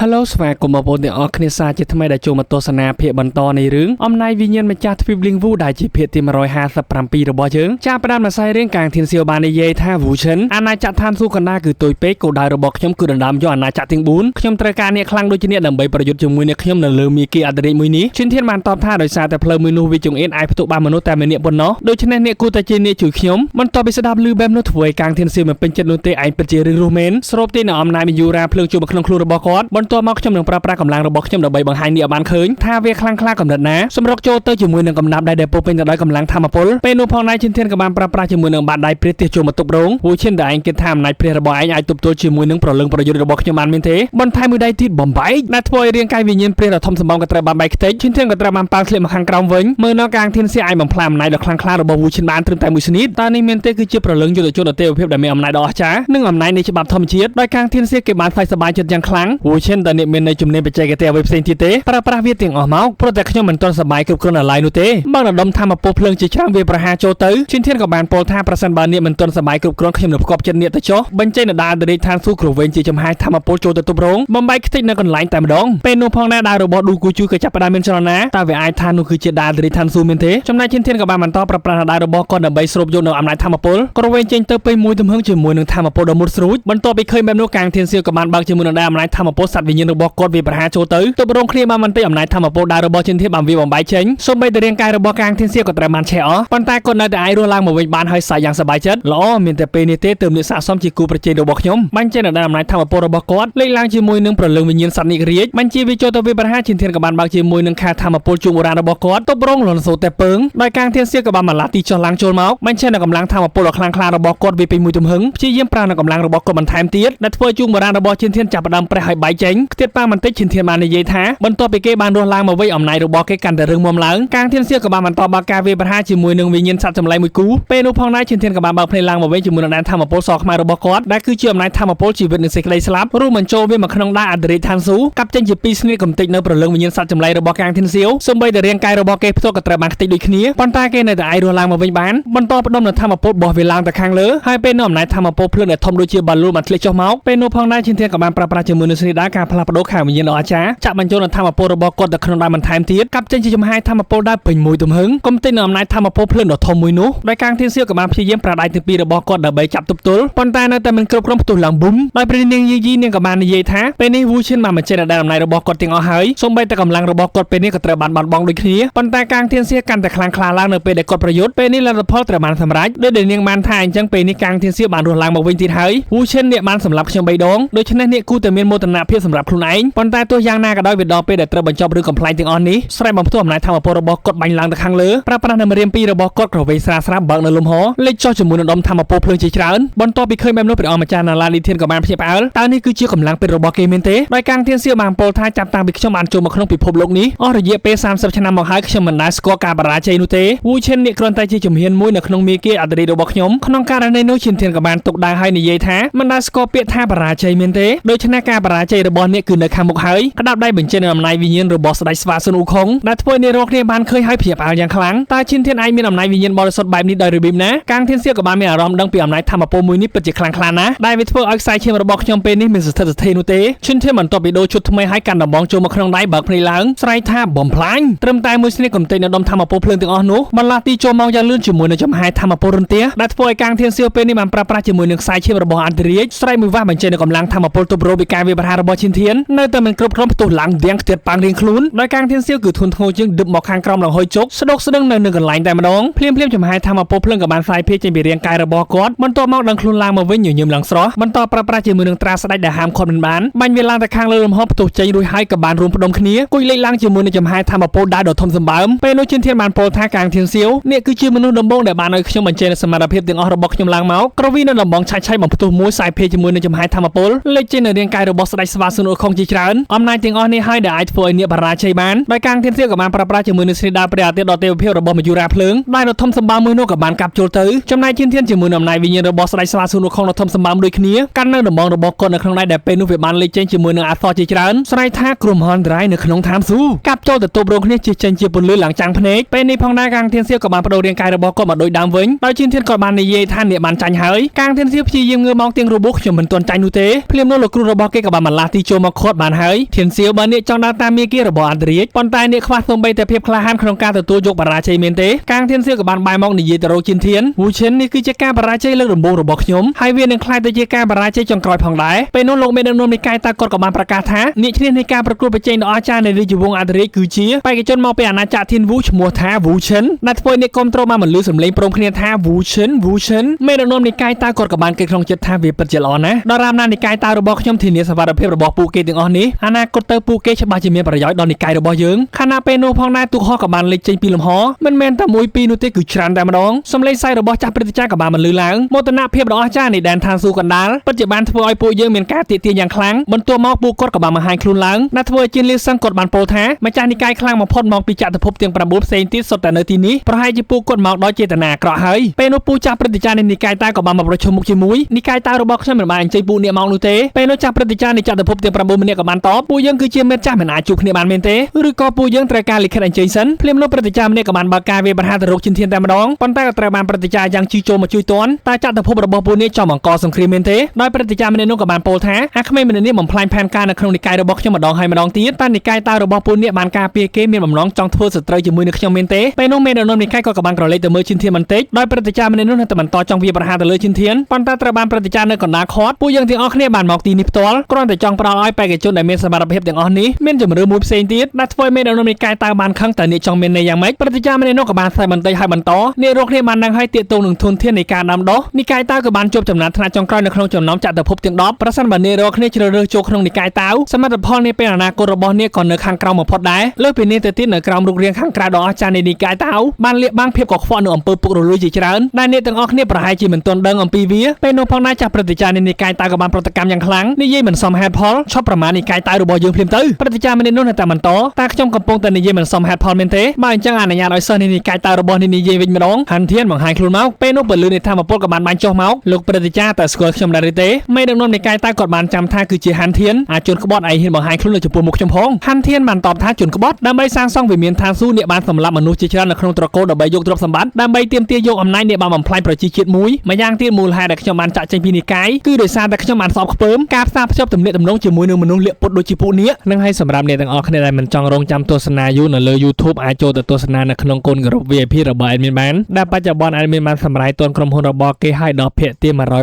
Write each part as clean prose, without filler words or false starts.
Hello ស្វាគមន៍បងប្អូនទាំងអស់គ្នាសាជាថ្មីដែលចូលមកទស្សនាភាគបន្តនៃរឿងអំណាចវិញ្ញាណម្ចាស់ទ្វីបលីងវូដែលជាភាគទី157របស់យើងចាប់ផ្ដើមនៅខ្សែរឿងកាងធានសៀវបាននិយាយថាវូឈិនអាណាចក្រឋានសួគ៌កណ្ដាលគឺតូចពេកគោលដៅរបស់ខ្ញុំគឺដណ្ដើមយកអាណាចក្រទាំង4ខ្ញុំត្រូវការអ្នកខ្លាំងដូចជាអ្នកដើម្បីប្រយុទ្ធជាមួយអ្នកខ្ញុំនៅលើមាគ៌ាអន្តរាយមួយនេះឈិនធានបានតបថាដោយសារតែផ្លូវមួយនោះវាចង្អៀតអាចផ្ទុកបានមនុស្សតែម្នាក់ប៉ុណ្ណោះដូច្នេះអ្នកគួរតែជាអ្នកជួយខ្ញុំបន្ទាប់ពីស្ដាប់ឮបែបនោះធ្វើឲ្យកាងធានសៀវមិនពេញចិត្តនោះទេឯងពិតជារឿងរស់មែនស្រូបទីនៅអំណាចមីយូរ៉ាភ្លើងជួបមកក្នុងខ្លួនរបស់គាត់បន្ទាប់មកខ្ញុំនឹងប្រើប្រាស់កម្លាំងរបស់ខ្ញុំដើម្បីបង្ហាញអ្នកឲ្យបានឃើញថាវាខ្លាំងក្លាកម្រិតណាសម្រុកចូលទៅជាមួយនឹងកំណាប់ដៃដែលពោពេញទៅដោយកម្លាំងធម្មពលពេលនោះផងដែរឈិនធានក៏បានប្រើប្រាស់ជាមួយនឹងបាតដៃព្រះទះចូលមកទប់រងវូឈិនដែលឯងគិតថាអំណាចព្រះរបស់ឯងអាចទប់ទល់ជាមួយនឹងប្រលឹងប្រយុទ្ធរបស់ខ្ញុំបានមានទេបន្ថែមមួយដៃទៀតបំបែកដែលធ្វើឲ្យរាងកាយវិញ្ញាណព្រះដ៏ធំសម្បំក៏ត្រូវបានបែកខ្ទេចឈិនធានក៏ត្រូវបានប៉ាល់ធ្លាក់មកខាងក្រោមវិញមើលនៅកាងធានសៀអាចបំផ្លាញអំណាចដ៏ខ្លាំងក្លារបស់វូឈិនបានត្រឹមតែមួយស្នៀតតើនេះមានទេគឺជាប្រលឹងយុទ្ធជនអទេវភាពដែលមានអំណាចដ៏អស្ចារ្យនិងអំណាចនៃច្បាប់ធម្មជាតិដោយកាងធានសៀគេបានថ្លៃសប្បាយចិត្តយ៉ាងខ្លាំងវូឈិនតើនេះមាននៅជំនាញបច្ចេកទេសអ្វីផ្សេងទៀតទេប្រើប្រាស់វាទាំងអស់មកព្រោះតែខ្ញុំមិនទាន់សប្បាយគ្រប់គ្រាន់ដល់ឡើយនោះទេបើដុំធម្មពលភ្លើងជាច្រើនវាប្រហារចូលទៅឈិនធានក៏បានពោលថាប្រសិនបើអ្នកមិនទាន់សប្បាយគ្រប់គ្រាន់ខ្ញុំនឹងផ្គប់ចិត្តអ្នកទៅចុះបញ្ចេញនៅដានរាជឋានសួគ៌គ្រវែងជាចំហាយធម្មពលចូលទៅទប់រងបំបែកខ្ទេចនៅកន្លែងតែម្ដងពេលនោះផងដែរដាវរបស់ឌូគូជូក៏ចាប់ផ្ដើមមានចលនាតើវាអាចថានោះគឺជាដានរាជឋានសួគ៌មានទេចំណែកឈិនធានក៏បានបន្តប្រើប្រាស់ដាវរបស់គាត់ដើម្បីស្រូបយកនៅអំណាចធម្មពលគ្រវែងចេញទៅពេញមួយទំហឹងជាមួយនឹងធម្មពលដ៏មុតស្រួចបន្ទាប់ពីឃើញបែបនោះកាងធានសៀវក៏បានបើកជាមួយនឹងដាវអំណាចធម្មពលសត្វវិញ្ញាណរបស់គាត់វាប្រហារចូលទៅទប់រងគ្នាបានបន្តិចអំណាចធម្មពលដាវរបស់ឈិនធានបានវាបំបែកចេញសូម្បីតែរាងកាយរបស់កាងធានសៀវក៏ត្រូវបានឆេះអស់ប៉ុន្តែគាត់នៅតែអាចរស់ឡើងមកវិញបានហើយសាយយ៉ាងសប្បាយចិត្តល្អមានតែពេលនេះទេទើបអ្នកស័ក្តិសមជាគូប្រជែងរបស់ខ្ញុំបាញ់ចេញនៅអំណាចធម្មពលរបស់គាត់លេខឡើងជាមួយនឹងប្រលឹងវិញ្ញាណសត្វនិរាជបាញ់ជាវាចូលទៅវាប្រហារឈិនធានក៏បានបើកជាមួយនឹងខាធម្មពលជួងបុរាណរបស់គាត់ទប់រងលន់សូតែពើងដោយកាងធានសៀវក៏បានបន្លាស់ទីចុះឡើងចូលមកបាញ់ចេញនៅកម្លាំងធម្មពលដ៏ខ្លាំងក្លារបស់គាត់វាពេញមួយទំហឹងព្យាយាមប្រើនៅកម្លាំងរបស់គាត់បន្ថែមទៀតដែលធ្វើជួងបុរាណរបស់ឈិនធានចាប់ផ្ដើមប្រេះឲ្យបែកចេញខ្ទាតប៉ាបន្តិចឈិនធានបាននិយាយថាបន្ទាប់ពីគេបានរស់ឡើងមកវិញអំណាចរបស់គេកាន់តែរឹងមាំឡើងកាងធានសៀវក៏បានបន្តបើកការវាយប្រហារជាមួយនឹងវិញ្ញាណសត្វចម្លែកមួយគូពេលនោះផងដែរឈិនធានក៏បានបើកភ្នែកឡើងមកវិញជាមួយនឹងដែនធម្មពលសខ្មៅរបស់គាត់ដែលគឺជាអំណាចធម្មពលជីវិតនិងសេចក្តីស្លាប់រួមបញ្ចូលវាមកក្នុងដែនអន្តរាយឋានសួគ៌កាប់ចេញជាពីរស្នៀតកំទេចនៅប្រលឹងវិញ្ញាណសត្វចម្លែករបស់កាងធានសៀវសូម្បីតែរាងកាយរបស់គេផ្ទាល់ក៏ត្រូវបានខ្ទេចដូចគ្នាប៉ុន្តែគេនៅតែអាចរស់ឡើងមកវិញបានបន្តផ្ដុំនៅធម្មពលបោះវាឡើងទៅខាងលើហើយពេលនោះអំណាចធម្មពលភ្លើងដែលធំដូចជាបាឡូនបានធ្លាក់ចុះមកពេលនោះផងដែរឈិនធានក៏បានប្រើប្រាស់ជាមួយនឹងស្នីដាការផ្លាស់ប្ដូរខាងវិញ្ញាណដ៏អស្ចារ្យចាក់បញ្ចូលនៅធម្មពលរបស់គាត់ទៅក្នុងដែនបន្ថែមទៀតកាប់ចេញជាចំហាយធម្មពលដែលពេញមួយទំហឹងកុំទិញនៅអំណាចធម្មពលភ្លើងដ៏ធំមួយនោះដោយកាងធានសៀវក៏បានព្យាយាមប្រើដៃទាំងពីររបស់គាត់ដើម្បីចាប់ទប់ទល់ប៉ុន្តែនៅតែមិនគ្រប់គ្រងផ្ទុះឡើងប៊ុំដោយព្រះនាងយីយីនាងក៏បាននិយាយថាពេលនេះវូឈិនបានបញ្ចេញនៅដែនអំណាចរបស់គាត់ទាំងអស់ហើយសូម្បីតែកម្លាំងរបស់គាត់ពេលនេះក៏ត្រូវបានបាត់បង់ដូចគ្នាប៉ុន្តែកាងធានសៀវកាន់តែខ្លាំងក្លាឡើងនៅពេលដែលគាត់ប្រយុទ្ធពេលនេះលទ្ធផលត្រូវបានសម្រេចដោយដែលនាងបានថាអញ្ចឹងពេលនេះកាងធានសៀវបានរស់ឡើងមកវិញទៀតហើយវូឈិនអ្នកបានសម្លាប់ខ្ញុំ3ដងដូច្នេះអ្នកគួរតែមានមោទនភាពសម្រាប់ខ្លួនឯងប៉ុន្តែទោះយ៉ាងណាក៏ដោយវាដល់ពេលដែលត្រូវបញ្ចប់រឿងកំប្លែងទាំងអស់នេះស្រែកបំផ្ទុះអំណាចធម្មពលរបស់គាត់បាញ់ឡើងទៅខាងលើប្រើប្រាស់នៅម្រាមពីររបស់គាត់ក្រវេស្រាស្រាបើកនៅលំហលេចចុះជាមួយនឹងដុំធម្មពលភ្លើងជាច្រើនបន្ទាប់ពីឃើញបែបនោះព្រះអង្គម្ចាស់ណាឡាលីធានក៏បានភ្ញាក់ផ្អើលតើនេះគឺជាកម្លាំងពិតរបស់គេមែនទេដោយកាងធានសៀវបានពោលថាចាប់តាំងពីខ្ញុំបានចូលមកក្នុងពិភពលោកនេះអស់រយៈពេល30ឆ្នាំមកហើយខ្ញុំមិនដែលស្គាល់ការបរាជ័យនោះទេវូឈិននេះគ្រាន់តែជាជំហានមួយនៅក្នុងមាគ៌ាអន្តរាយរបស់ខ្ញុំក្នុងករណីនោះឈិនធានក៏បានទុកដៅឲ្យនិយាយថាមិនដែលស្គាល់ពាក្យថាបរាជ័យមែនទេដូច្នេះការបរាជ័យរបស់អ្នកគឺនៅខាងមុខហើយក្តាប់ដៃបញ្ចេញនៅអំណាចវិញ្ញាណរបស់ស្ដេចស្វាសុនអ៊ូខុងដែលធ្វើឲ្យអ្នករាល់គ្នាបានឃើញហើយភ្ញាក់ផ្អើលយ៉ាងខ្លាំងតើឈិនធានឯងមានអំណាចវិញ្ញាណបរិសុទ្ធបែបនេះដោយរបៀបណាកាងធានសៀវក៏បានមានអារម្មណ៍ដឹងពីអំណាចធម្មពលមួយនេះពិតជាខ្លាំងក្លាណាស់ដែលវាធ្វើឲ្យខ្សែឈាមរបស់ខ្ញុំពេលនេះមានស្ថិតស្ថេរនោះទេឈិនធានបន្ទាប់ពីដូរឈុតថ្មីហើយកាន់ដំបងចូលមកក្នុងដៃបើកភ្នែកឡើងស្រែកថាបំផ្លាញត្រឹមតែមួយស្នៀតកំទេចនៅដុំធម្មពលភ្លើងទាំងអស់នោះបន្លាស់ទីចូលមកយ៉ាងលឿនជាមួយនឹងចំហាយធម្មពលរន្ទះដែលធ្វើឲ្យកាងធានសៀវពេលនេះបានប្រើប្រាស់ជាមួយនឹងខ្សែឈាមរបស់អន្តរាយស្រែកមួយវ៉ាស់បញ្ចេញនៅកម្លាំងធម្មពលទប់រោពីការវាយប្រហាររបស់ឈិនធាននៅតែមិនគ្រប់គ្រងផ្ទុះឡើងទាំងខ្ទាតប៉ាងរៀងខ្លួនដោយកាងធានសៀវគឺធន់ធ្ងរជាងដឹកមកខាងក្រោមលង្ហុយជុកស្ដុកស្ដឹងនៅនឹងកន្លែងតែម្ដងភ្លាមភ្លាមចំហាយធម្មពលភ្លើងក៏បានផ្សាយភាគចេញពីរាងកាយរបស់គាត់បន្ទាប់មកដឹងខ្លួនឡើងមកវិញញញឹមឡើងស្រស់បន្តប្រើប្រាស់ជាមួយនឹងត្រាស្ដេចដែលហាមឃាត់មិនបានបាញ់វាឡើងទៅខាងលើលំហផ្ទុះចេញរួចហើយក៏បានរួមផ្ដុំគ្នាគួយលេខឡើងជាមួយនឹងចំហាយធម្មពលដាវដ៏ធំសម្បើមពេលនោះឈិនធានបានពោលថាកាងធានសៀវនេះគឺជាមនុស្សដំបូងដែលបានឲ្យខ្ញុំបញ្ចេញនូវសមត្ថភាពទាំងអស់របស់ខ្ញុំឡើងមកក្រវីនៅដំបងឆាយឆាយបំផ្ទុះមួយខ្សែភាជាមួយនឹងចំហាយធម្មពលលេចចេញនៅរាងកាយរបស់ស្ដេចស្វាសុនអ៊ូខុងជាច្រើនអំណាចទាំងអស់នេះហើយដែលអាចធ្វើឲ្យអ្នកបរាជ័យបានដោយកាងធានសៀវក៏បានប្រើប្រាស់ជាមួយនឹងស្នីដាព្រះអាទិត្យដ៏ទេវភាពរបស់មយុរាភ្លើងដែលដ៏ធំសម្បើមមួយនោះក៏បានកាប់ចូលទៅចំណែកឈិនធានជាមួយនឹងអំណាចវិញ្ញាណរបស់ស្ដេចស្វាសុនអ៊ូខុងដ៏ធំសម្បើមដូចគ្នាកាន់នៅដំបងរបស់គាត់នៅក្នុងដៃដែលពេលនោះវាបានលេចចេញជាមួយនឹងអក្សរជាច្រើនស្រែកថាគ្រោះមហន្តរាយនៅក្នុងឋានសួគ៌កាប់ចូលទៅទប់រងគ្នាជិះចេញជាពន្លឺឡើងចាំងភ្នែកពេលនេះផងដែរកាងធានសៀវក៏បានបដូររាងកាយរបស់គាត់មកដូចដើមវិញដោយឈិនធានក៏បាននិយាយថាអ្នកបានចាញ់ហើយកាងធានសៀវព្យាយាមងើបមកទៀងរបួសខ្ញុំមិនទាន់ចាញ់នោះទេភ្លាមនោះលោកគ្រូរបស់គេក៏បានបន្លាស់ទី ចូលមកខាត់បានហើយធានសៀវបើអ្នកចង់ដើរតាមមាគ៌ារបស់អន្តរាជប៉ុន្តែអ្នកខ្វះសូម្បីតែភាពក្លាហានក្នុងការទទួលយកបរាជ័យមានទេកាងធានសៀវក៏បានបែរមកនិយាយទៅរកជិនធានវូឈិននេះគឺជាការបរាជ័យលើកដំបូងរបស់ខ្ញុំហើយវានឹងក្លាយទៅជាការបរាជ័យចុងក្រោយផងដែរពេលនោះលោកមេដឹកនាំនិកាយតាគាត់ក៏បានប្រកាសថាអ្នកឈ្នះនៃការប្រកួតប្រជែងដ៏អស្ចារ្យនៃរាជវង្សអន្តរាជគឺជាបេក្ខជនមកពីអាណាចក្រធានវូឈ្មោះថាវូឈិនដែលធ្វើឲ្យអ្នកគាំទ្របានបន្លឺសំឡេងព្រមគ្នាថាវូឈិនវូឈិនមេដឹកនាំនិកាយតាគាត់ក៏បានគិតក្នុងចិត្តថាវាពិតជាល្អណាស់ដល់រាមណានិកាយតារបស់ខ្ញុំធានាសុវត្ថិភាពរបស់ពួកគេទាំងអស់នេះអនាគតទៅពួកគេច្បាស់ជាមានប្រយោជន៍ដល់និកាយរបស់យើងខណៈពេលនោះផងដែរទូកហោះក៏បានលេចចេញពីលំហមិនមែនតែមួយពីរនោះទេគឺច្រើនតែម្ដងសំឡេងសើចរបស់ចាស់ព្រឹទ្ធាចារ្យក៏បានបន្លឺឡើងមោទនភាពដ៏អស្ចារ្យនៃដែនឋានសួគ៌កណ្ដាលពិតជាបានធ្វើឲ្យពួកយើងមានការទាក់ទាញយ៉ាងខ្លាំងបន្ទាប់មកពួកគាត់ក៏បានបង្ហាញខ្លួនឡើងដែលធ្វើឲ្យជានលីសឹងគាត់បានពោលថាម្ចាស់និកាយខ្លាំងបំផុតមកពីចក្រភពទាំង9ផ្សេងទៀតសុទ្ធតែនៅទីនេះប្រហែលជាពួកគាត់មកដោយចេតនាអាក្រក់ហើយពេលនោះពូចាស់ព្រឹទ្ធាចារ្យនៃនិកាយតាក៏បានមកប្រជុំមុខជាមួយនិកាយតារបស់ខ្ញុំមិនបានអញ្ជើញពួកអ្នកមកនោះទេពេលនោះចាស់ព្រឹទ្ធាចារ្យនៃចក្រភពទាំង9ម្នាក់ក៏បានតបពួកយើងគឺជាមិត្តចាស់មិនអាចជួបគ្នាបានមែនទេឬក៏ពួកយើងត្រូវការលិខិតអញ្ជើញសិនភ្លាមនោះព្រឹទ្ធាចារ្យម្នាក់ក៏បានបើកការវាយប្រហារទៅរកជិនធានតែម្ដងប៉ុន្តែក៏ត្រូវបានព្រឹទ្ធាចារ្យយ៉ាងជីចូលមកជួយទាន់តែចក្រភពរបស់ពួកនេះចង់បង្កសង្គ្រាមមែនទេដោយព្រឹទ្ធាចារ្យម្នាក់នោះក៏បានពោលថាអាក្មេងម្នាក់នេះបំផ្លាញផែនការនៅក្នុងនិកាយរបស់ខ្ញុំម្ដងហើយម្ដងទៀតតែនិកាយតារបស់ពួកនេះបានការពារគេមានបំណងចង់ធ្វើសត្រូវជាមួយនឹងខ្ញុំមែនទេពេលនោះមេដឹកនាំនិកាយក៏បានក្រឡេកទៅមើលជិនធានបន្តិចដោយព្រឹទ្ធាចារ្យម្នាក់នោះនៅតែបន្តចង់វាយប្រហារទៅលើជិនធានប៉ុន្តែត្រូវបានព្រឹទ្ធាចារ្យនៅកណ្ដាលខាត់ពួកយើងទាំងអស់គ្នាបានមកទីនេះផ្ទាល់គ្រាន់តែចង់ផ្ដល់ឲ្យបេក្ខជនដែលមានសមត្ថភាពទាំងអស់នេះមានជំរឿមួយផ្សេងទៀតដែលធ្វើឲ្យមេដឹកនាំនិកាយតើបានខឹងតើនេះចង់មានន័យយ៉ាងម៉េចព្រឹទ្ធាចារ្យម្នាក់នោះក៏បានស្ដែងបន្តិចហើយបន្តអ្នករកគ្នាបានដឹងហើយទាក់ទងនឹងធនធាននៃការដាំដុះនិកាយតើក៏បានជួបចំណាត់ថ្នាក់ចុងក្រោយនៅក្នុងចំណោមចក្រភពទាំង10ប្រសិនបើអ្នករកគ្នាជ្រើសរើសចូលក្នុងនិកាយតៅសមិទ្ធផលនាពេលអនាគតរបស់អ្នកក៏នៅខាងក្រោមបំផុតដែរលើសពីនេះទៅទៀតនៅក្រោមរូបរាងខាងក្រៅដ៏អស្ចារ្យនៃនិកាយតៅបានលាក់បាំងភាពកខ្វក់នៅអំពើពុករលួយជាច្រើនដែលអ្នកទាំងអស់គ្នាប្រហែលជាមិនទាន់ដឹងអំពីវាពេលនោះផងដែរចាស់ព្រឹទ្ធាចារ្យនៃនិកាយតៅក៏បានប្រតិកម្មយ៉ាងខ្លាំងនិយាយមិនសមហេតុផលឈប់ប្រមាថនិកាយតៅរបស់យើងភ្លាមទៅព្រឹទ្ធាចារ្យម្នាក់នោះនៅតែបន្តតើខ្ញុំកំពុងតែនិយាយមិនសមហេតុផលមែនទេបើអញ្ចឹងអនុញ្ញាតឲ្យសិស្សនៃនិកាយតៅរបស់នេះនិយាយវិញម្ដងហាន់ធានបង្ហាញខ្លួនមកពេលនោះពលឺនៃធម្មពលក៏បានបាញ់ចុះមកលោកព្រឹទ្ធាចារ្យតើស្គាល់ខ្ញុំដែរឬទេមេដឹកនាំនិកាយតៅគាត់បានចាំថាគឺជាហាន់ធានអាចជនក្បត់ឯងហ៊ានបង្ហាញខ្លួននៅចំពោះមុខខ្ញុំផងហាន់ធានបានតបថាជនក្បត់ដើម្បីសាងសង់វិមានឋានសួគ៌អ្នកបានសម្លាប់មនុស្សជាច្រើននៅក្នុងត្រកូលដើម្បីយកទ្រព្យសម្បត្តិដើម្បីទាមទារយកអំណាចអ្នកបានបំផ្លាញប្រជាជាតិមួយម្យ៉ាងទៀតមូលហេតុដែលខ្ញុំបានចាក់ចេញពីនិកាយគឺដោយសារតែខ្ញុំបានស្អប់ខ្ពើមការផ្សារភ្ជាប់ទំនាក់ទំនងជាមួយនឹងមនុស្សលាក់ពុតដូចជាពួកនេះនឹងហើយសម្រាប់អ្នកទាំងអស់គ្នាដែលមិនចង់រងចាំទស្សនាយូរនៅលើ YouTube អាចចូលទៅទស្សនានៅក្នុងកូនក្រុម VIP របស់ admin បានដែលបច្ចុប្បន្ន admin បានសម្រាយទាន់ក្រុមហ៊ុនរបស់គេឲ្យដល់ភាគទី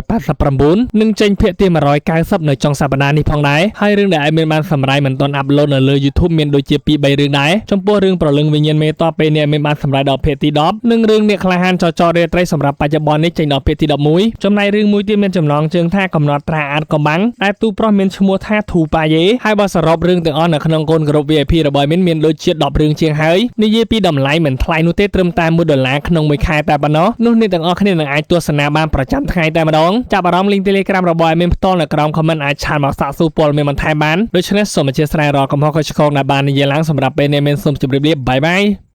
189និងចេញភាគទី190នៅចុងសប្តាហ៍នេះផងដែរហើយរឿងដែល admin បានសម្រាយមិនទាន់upload នៅលើ YouTube មានដូចជា2 3រឿងដែរចំពោះរឿងប្រលឹងវិញ្ញាណមេតបពេលនេះ admin បានសម្រាយដល់ភាគទី10និងរឿងអ្នកក្លាហានចចរាត្រីសម្រាប់បច្ចុប្បន្ននេះចេញដល់ភាគទី11ចំណែករឿងមួយទៀតមានចំណងជើងថាកំណត់ត្រាអាតកំបាំងដែលទូប្រុសមានឈ្មោះថាធូប៉ាយេហើយបើសរុបរឿងទាំងអស់នៅក្នុងកូនក្រុម VIP របស់ admin មានដូចជា10រឿងជាងហើយនិយាយពីតម្លៃមិនថ្លៃនោះទេត្រឹមតែ1ដុល្លារក្នុងមួយខែតែប៉ុណ្ណោះនោះអ្នកទាំងអស់គ្នានឹងអាចទស្សនាបានប្រចាំថ្ងៃតែម្ដងចាប់អារម្មណ៍ link Telegram របស់ admin ផ្ទាល់នៅក្រោម comment អាច chat មកសាកសួរព័ត៌មានបន្ថែមបានដូច្នេះសូមអធ្យាស្រ័យរាល់កំហុសខុសឆ្គងដែលបាននិយាយឡើងសម្រាប់ពេលនេះមានសូមជម្រាបលា bye bye.